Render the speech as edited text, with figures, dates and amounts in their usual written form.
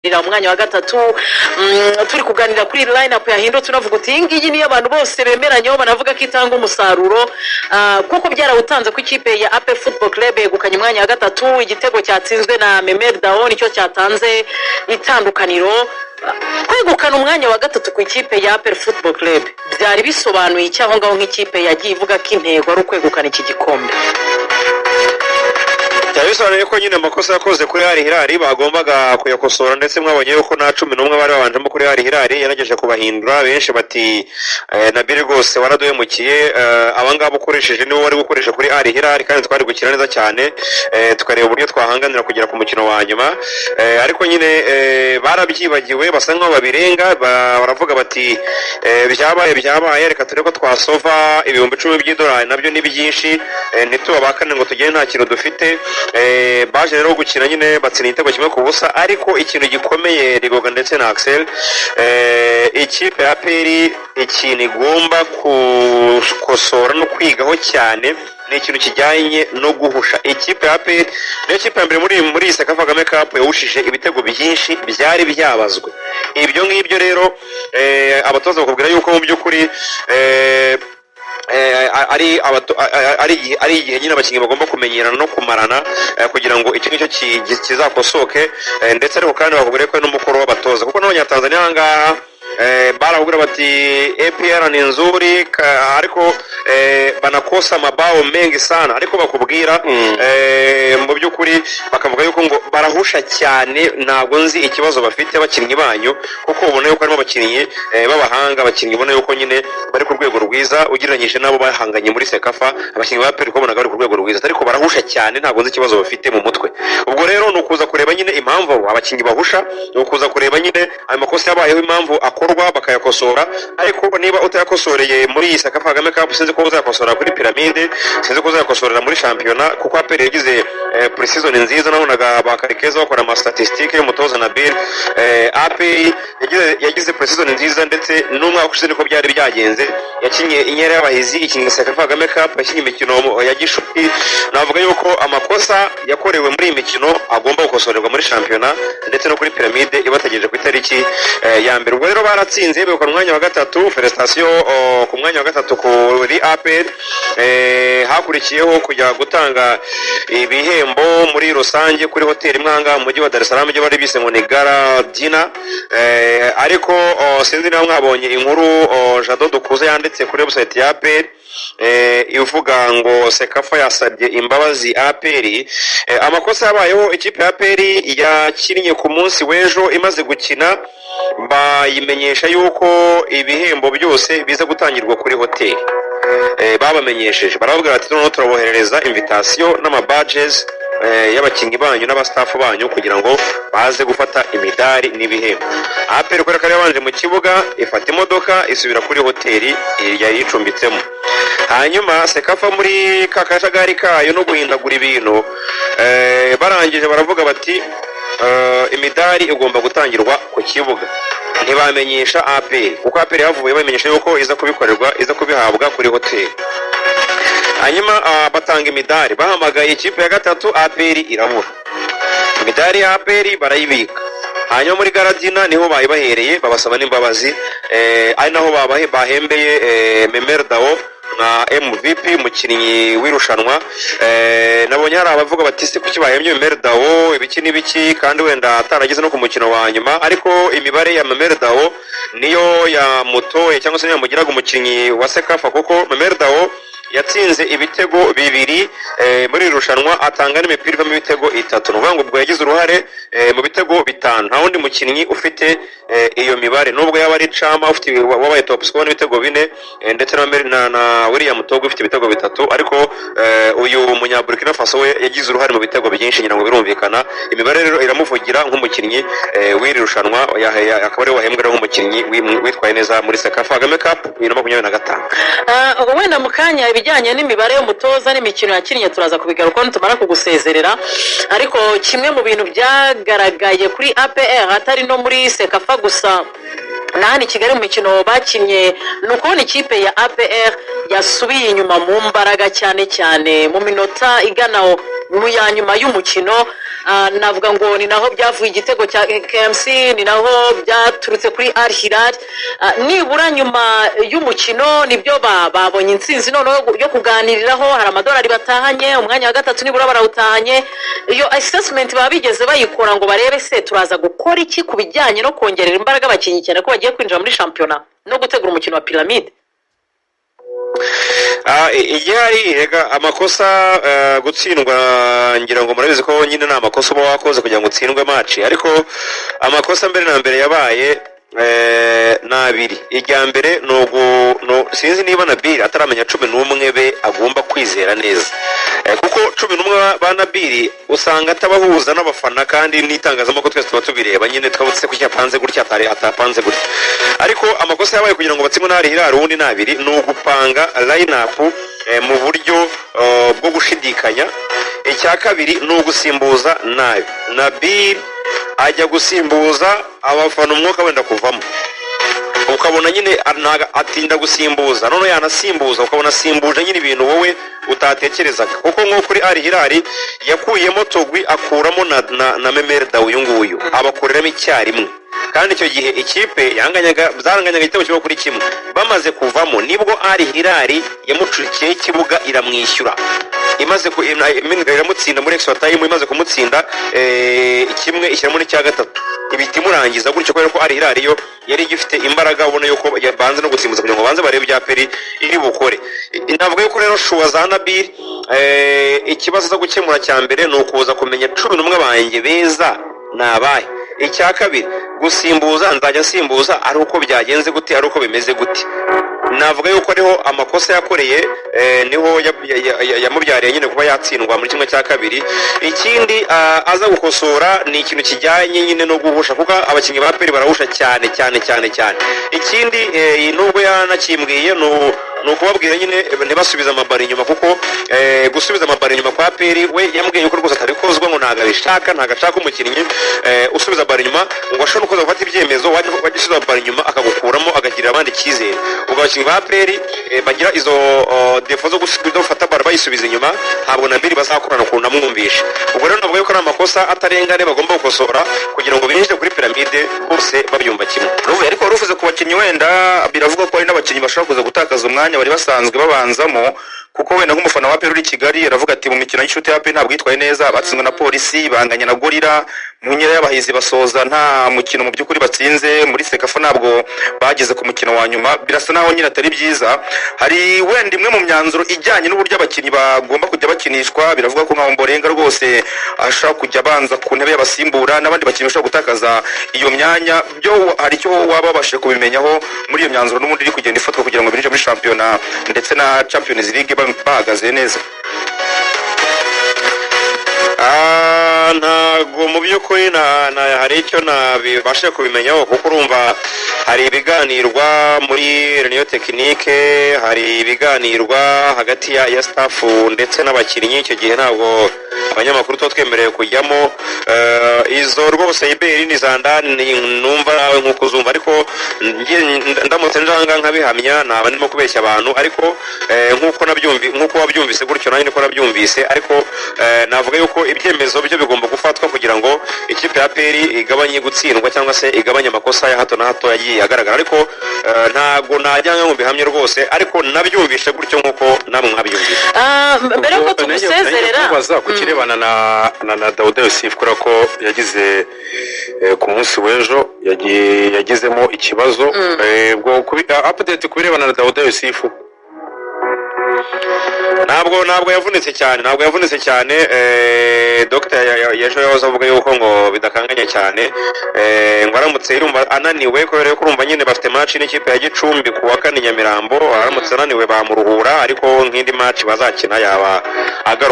Umwanya wa gatatu, turi kuganira kuri line up yahindutse, unavuga uti iyi ngiyi niyo abantu bose bemeranyeho, banavuga ko itanga umusaruro. Kuko byarawutanze ku ikipe ya APR Football Club yegukanye umwanya wa gatatu. Igitego cyatsinzwe na Memel Dao nicyo cyatanze itandukaniro. Kwegukana umwanya wa gatatu ku ikipe ya APR Football Club byari bisobanuye iki aho ngaho, nk'ikipe yagiye ivuga ko intego ari ukwegukana iki gikombe? Byaba bisobanuye ko nyine amakosa yakoze kuri Al Hilal bagombaga kuyakosora, ndetse mwabonye yuko nta 11 bari babanjemo kuri Al Hilal, yarageje kubahindura. Benshi bati "Nabil rwose waraduhemukiye, abangaba ukoresheje nibo wari gukoresha kuri Al Hilal, kandi twari gukina neza cyane, tukareba uburyo twahanganira kugera ku mukino wa nyuma." Ariko nyine barabyibagiwe, basa nkaho babirenga, baravuga bati "Byabaye byabaye, reka turebe ko twasova 10,000 by'idolari, nabyo ni byinshi, ntituba ba kane ngo tugende nta kintu dufite." Baje rero gukina nyine batsinda igitego 1-0. Ariko ikintu gikomeye, Rigoga ndetse na Axel, ikipe ya APR ikintu igomba gukosora no kwigaho cyane ni ikintu kijyanye no guhusha. Ikipe ya APR niyo kipe ya mbere muri iyi CECAFA Kagame Cup yahushije ibitego byinshi byari byabazwe. Ibyo ngibyo rero abatoza bakubwira yuko mu by'ukuri ari igihe nyine abakinnyi bagomba kumenyerana no kumarana kugira ngo icyo ngicyo kizakosoke. Ndetse ariko kandi bakubwira ko ari n'umukoro w'abatoza, kuko n'Abanyatanzania aha ngaha barakubwira bati "APR ni nzuri, ariko banakosa mabao mengi sana." Ariko bakubwira mu by'ukuri bakavuga yuko ngo barahusha cyane, ntabwo nzi ikibazo bafite abakinnyi banyu, kuko ubona yuko harimo abakinnyi b'abahanga, abakinnyi ubona yuko nyine bari ku rwego rwiza ugereranyije n'abo bahanganye muri CECAFA. Abakinnyi ba APR ubonaga bari ku rwego rwiza, ariko barahusha cyane, ntabwo nzi ikibazo bafite mu mutwe. Ubwo rero ni ukuza kureba nyine impamvu abo abakinnyi bahusha, ni ukuza kureba nyine ayo makosa yabayeho impamvu akorwa, bakayakosora. Ariko niba utayakosoreye muri iyi CECAFA Kagame Cup, sinzi ko uzayakosora kuri Piramide, sinzi ko uzayakosorera muri shampiyona, kuko APR yagize pre-season nziza. Nabonaga ba Karikeza bakora ama statistique y'umutoza Nabil. APR yagize pre-season nziza, ndetse n'umwaka ushize niko byari byagenze. Yakinye Inkera y'Abahizi, ikinye CECAFA Kagame Cup, yakinye imikino ya gishuti. Navuga yuko amakosa yakorewe muri iyi mikino agomba gukosorerwa muri shampiyona ndetse no kuri Piramide ibategereje ku itariki ya mbere. Ubwo rero baratsinze, begukana umwanya wa gatatu. Félicitations ku mwanya wa gatatu kuri APR. Hakurikiyeho kujya gutanga ibihembo muri rusange kuri hoteli imwe ahangaha mu mujyi wa Dar es Salaam, ibyo bari bise ngo ni gala dinner. Ariko sinzi niba mwabonye inkuru Jado Dukuze yanditse kuri website ya APR, ivuga ngo CECAFA yasabye imbabazi APR. Amakosa yabayeho, ikipe ya APR yakinnye ku munsi w'ejo, imaze gukina bayimenyesha yuko ibihembo byose biza gutangirwa kuri hoteli. Babamenyesheje barababwira bati "Noneho turaboherereza invitation n'ama badges y'abakinnyi banyu n'aba staff banyu kugira ngo baze gufata imidari n'ibihembo." APR kubera ko yari yabanje mu kibuga, ifata imodoka isubira kuri hoteli yari icumbitsemo. Hanyuma CECAFA muri ka kajagari kayo no guhindagura ibintu, barangije baravuga bati "Imidari igomba gutangirwa ku kibuga." Ntibamenyesha APR, kuko APR yavuye bamenyesha yuko iza kubikorerwa, iza kubihabwa kuri hoteli. Hanyuma batanga imidari, bahamagaye ikipe ya gatatu APR irabura. Imidari ya APR barayibika. Hanyuma muri gala dinner niho bayibahereye, babasaba n'imbabazi, ari naho bahembeye Memel Dao nka MVP, umukinnyi w'irushanwa. Nabonye hari abavuga bati "Se kuki bahembye Memel Dao ibiki n'ibiki kandi wenda atarageze no ku mukino wa nyuma?" Ariko imibare ya Memel Dao niyo yamutoye cyangwa se niyo yamugiraga umukinnyi wa CECAFA, kuko Memel Dao yatsinze ibitego bibiri muri iri rushanwa, atanga n'imipira ivamo ibitego itatu. Ni ukuvuga ngo ubwo yagize uruhare mu bitego bitanu. Nta wundi mukinnyi ufite iyo mibare, nubwo yaba ari Chama ufite wabaye top scorer n'ibitego bine, ndetse na William Togo ufite ibitego bitatu. Ariko uyu munya Burkina Faso we yagize uruhare mu bitego byinshi, ngira ngo birumvikana. Imibare rero iramuvugira nk'umukinnyi w'iri rushanwa, akaba ariwe wahembwe rero nk'umukinnyi witwaye neza muri CECAFA Kagame Cup 2025. Wenda mu kanya ibijyanye n'imibare y'umutoza n'imikino yakinnye turaza kubigarukaho nitumara kugusezerera. Ariko kimwe mu bintu byagaragaye kuri APR, atari no muri CECAFA gusa, na hano i Kigali mu mikino bakinnye, ni ukubona ikipe ya APR yasubiye inyuma mu mbaraga, cyane cyane mu minota igana mu ya nyuma y'umukino. Navuga ngo ni naho byavuye igitego cya KMC, ni naho byaturutse kuri Al Hilal. Nibura nyuma y'umukino nibyo babonye intsinzi noneho yo kuganiriraho, hari amadolari batahanye, umwanya wa gatatu nibura barawutahanye. Iyo assessment baba bigeze bayikora ngo barebe se turaza gukora iki ku bijyanye no kongerera imbaraga abakinnyi, cyane ko bagiye kwinjira muri shampiyona no gutegura umukino wa Pyramide? Igihari rega amakosa, gutsindwa, ngira ngo murabizi ko nyine ni amakosa uba wakoze kugira ngo utsindwe match, ariko amakosa mbere na mbere yabaye ni abiri. Irya mbere ni ugu sinzi niba Nabil ataramenya 11 be agomba kwizera neza, kuko 11 ba Nabil usanga atabahuza n'abafana kandi n'itangazamakuru twese tuba tubireba nyine, twabutse kuki yapanze gutya, atari atapanze gutya. Ariko amakosa yabaye kugira ngo batsindwe n'Al Hilal ubundi ni abiri: ni ugupanga line up mu buryo bwo gushidikanya, icya kabiri ni ugusimbuza nabi. Nabil ajya gusimbuza abafana umwuka wenda kuvamo, ukabona nyine atinda gusimbuza, none yanasimbuza ukabona asimbuje nyine ibintu wowe utatekerezaga, kuko nko kuri Al Hilal yakuyemo Togwi, akuramo na Memel Dao, uyu nguyu abakoreramo icyarimwe, kandi icyo gihe ikipe yanganyaga, zaranganyaga igitego 1-1. Bamaze kuvamo nibwo Al Hilal yamucurikiyeho ikibuga iramwishyura, imaze ku iramutsinda muri extra time. Imaze kumutsinda kimwe, ishyiramo n'icya gatatu, ibita imurangiza gutyo, kubera ko Al Hilal yo yari igifite imbaraga, ubona yuko banze no gusimbuza kugira ngo banze barebe ibya APR iri bukore. Navuga yuko rero choix za Nabil, ikibazo aza gukemura cya mbere ni ukuza kumenya 11 banjye beza ni abahe, icya kabiri gusimbuza, nzajya nsimbuza ari uko byagenze gute, ari uko bimeze gute. Navuga yuko ariho amakosa yakoreye, niho yamubyariye nyine kuba yatsindwa muri 1/2. Ikindi aza gukosora ni ikintu kijyanye nyine no guhusha, kuko abakinnyi ba APR barahusha cyane cyane cyane cyane. Ikindi, nubwo yanakimbwiye, ni ukubabwira nyine ntibasubize amabaro inyuma, kuko gusubiza amabaro inyuma kwa APR, we yambwiye yuko rwose atabikozwa, ngo ntabwo abishaka, ntabwo ashaka umukinnyi usubiza baro inyuma, ngo ashobore no kuza gufata ibyemezo, wajya usubiza baro inyuma akagukuramo, akagirira abandi icyizere. Ubwo abakinnyi ba APR bagira izo défaut zo gufata baro bayisubiza inyuma, ntabwo Nabil bazakorana ukuntu namwumvishe. Ubwo rero navuga yuko ari amakosa atarengane bagomba gukosora kugira ngo binjire kuri Pyramide bose babyumva kimwe. Ruvuye, ariko wari uvuze ku bakinnyi, wenda biravugwa ko hari n'abakinnyi bashobora kuza gutakaza umwanya bari basanzwe babanzamo, kuko wenda nk'umufana wa APR uri i Kigali aravuga ati mu mikino y'inshuti ya APR ntabwo yitwaye neza, batsinzwe na Polisi, banganya na Gorilla, mu nkera y'abahizi basoza nta mukino mu by'ukuri batsinze, muri CECAFA ntabwo bageze ku mukino wa nyuma, birasa naho nyine atari byiza. Hari wenda imwe mu myanzuro ijyanye n'uburyo abakinnyi bagomba kujya bakinishwa, biravuga ko nka Omborenga rwose ashobora kujya abanza ku ntebe y'abasimbura, n'abandi bakinnyi bashobora gutakaza iyo myanya. Byo hari icyo waba wabashije kubimenyaho muri iyo myanzuro n'ubundi iri kugenda ifatwa kugira ngo binjire muri shampiyona ndetse na Champions League bahagaze neza? Ntago mu by'ukuri hari icyo nabibashe kubimenyaho, kuko urumva hari ibiganirwa muri réunion technique, hari ibiganirwa hagati ya staff ndetse n'abakinnyi. Icyo gihe ntabwo abanyamakuru tuba twemerewe kujyamo. Izo rwose iberi ni za ndani, numva nawe nk'uko uzumva, ariko ndamutse njanga nkabihamya naba ndimo kubeshya abantu. Ariko nk'uko wabyumvise gutyo, nanjye niko nabyumvise. Ariko navuga yuko ibyemezo byo bigomba gufatwa kugira ngo ikipe ya APR igabanye gutsindwa cyangwa se igabanye amakosa ya hato na hato yagiye agaragara, ariko ntabwo najya ngo mbihamye rwose, ariko nabyumvishe gutyo nk'uko namwe mwabyumvise. Mbere yuko tugusezerera, kubaza ku kirebana na Dauda Yussif, kubera ko yagize ku munsi w'ejo yagizemo ikibazo. Ubwo update ku birebana na Dauda Yussif? Ntabwo yavunitse cyane, ntabwo yavunitse cyane. Dr ejo yahoze avuga yuko ngo bidakanganye cyane, ngo aramutse yumva ananiwe, kubera yuko urumva nyine bafite match n'ikipe ya Gicumbi ku wa kane i Nyamirambo, aramutse ananiwe bamuruhura, ariko nk'indi match bazakina yaba agaruka.